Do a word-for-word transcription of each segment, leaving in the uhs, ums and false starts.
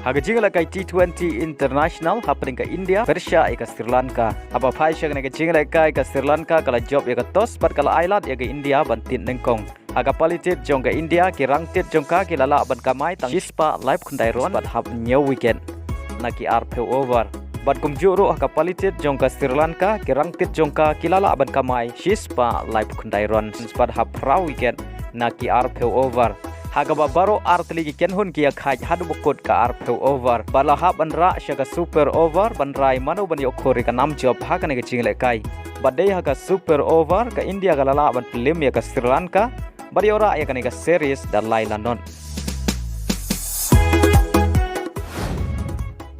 Ha ka jingïalehkai T twenty International hapdeng ka India pyrshah ïa ka Sri Lanka. Haba phai sha kane ka jingïalehkai ka Sri Lanka ka la jop ïa ka toss bad ka la ailad ïa ka India ban tied nyngkong. Ha ka pali tied jong ka India ki rangtied jong ka ki la lah ban kamai tang shispah laiphew khyndai runs bad hap hynñiew wicket na ki arphew over. Bad kumjuh ruh ha ka pali tied jong ka Sri Lanka ki rangtied jong ka ki la lah ban kamai shispah laiphew khyndai runs bad hap phra wicket na ki arphew over. Ha kaba baroh artylli ki kynhun ki ïakhaid haduh ba kut ka arphew over. Bad la hap ban rah sha ka super over ban rai mano ban ïoh khur ïa ka nam jop ha kane ka jingïalehkai. Bad dei ha ka super over ka India ka la lah ban pynlip ïa ka Sri Lanka bad ïoh rah ïa kane ka series da lai la not.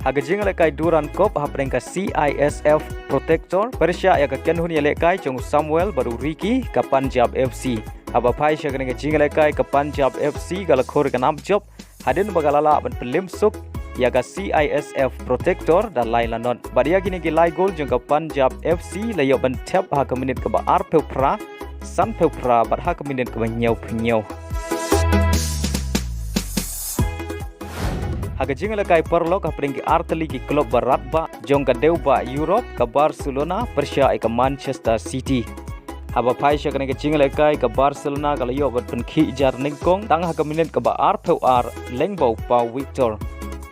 Ha ka jingïalehkai Durand Cup hapdeng ka C I S F Protector pyrshah ïa ka kynhun ïalehkai jong u Samuel bad u Ricky ka Punjab F C. Haba phai sha kane ka jingïalehkai ka Punjab F C ka la khur ïa ka nam jop hadien ba ka la lah ban pynlip suk ïa ka C I S F Protector da lai la not. Bad ïa kine ki lai gol jong ka Punjab F C la ïoh ban thep ha ka minit kaba arphew phra, sanphew phra bad ha ka minit kaba hynñiewphew hynñiew. Ha ka jingïalehkai paralok hapdeng ki artylli ki klub ba radbah jong ka dewbah Europe ka Barcelona pyrshah ïa ka Manchester City. Haba phai sha kane ka jingïalehkai ka Barcelona ka la ïoh ban pynkhih jar nyngkong tang ha ka minit kaba arphew ar lyngba u Pau Victor.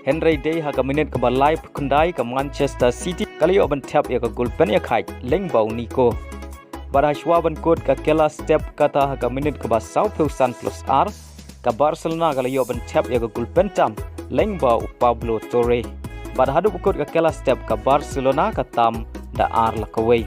Hynrei dei ha ka minit kaba laiphew khyndai ka Manchester City ka la ïoh ban thep ïa ka gol pynïakhaid lyngba u Nico. Bad ha shuwa ban kut ka kylla step kata ha ka minit kaba sawphew san plus ar ka Barcelona ka la ïoh ban thep ïa ka gol pyntam lyngba u Pablo Torre. Bad haduh ba kut ka kylla step ka Barcelona ka tam da ar la kawei.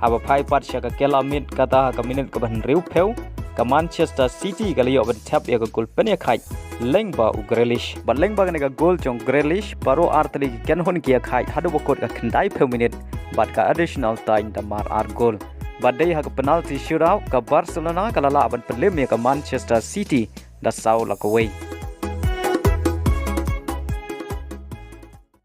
Haba phai pat sha ka kylla miet kata ha ka minit kaba hynriewphew ka Manchester City ka la ïoh ban thep ïa ka gol pynïakhaid lyngba u Grealish. Bad lyngba kane ka gol jong Grealish baroh artylli ki kynhun ki ïakhaid haduh ba kut ka khyndaiphew minit bad ka additional time da mar ar gol. Bad dei ha ka penalty shootout ka Barcelona ka la lah ban pynlip ïa ka Manchester City da saw la kawei.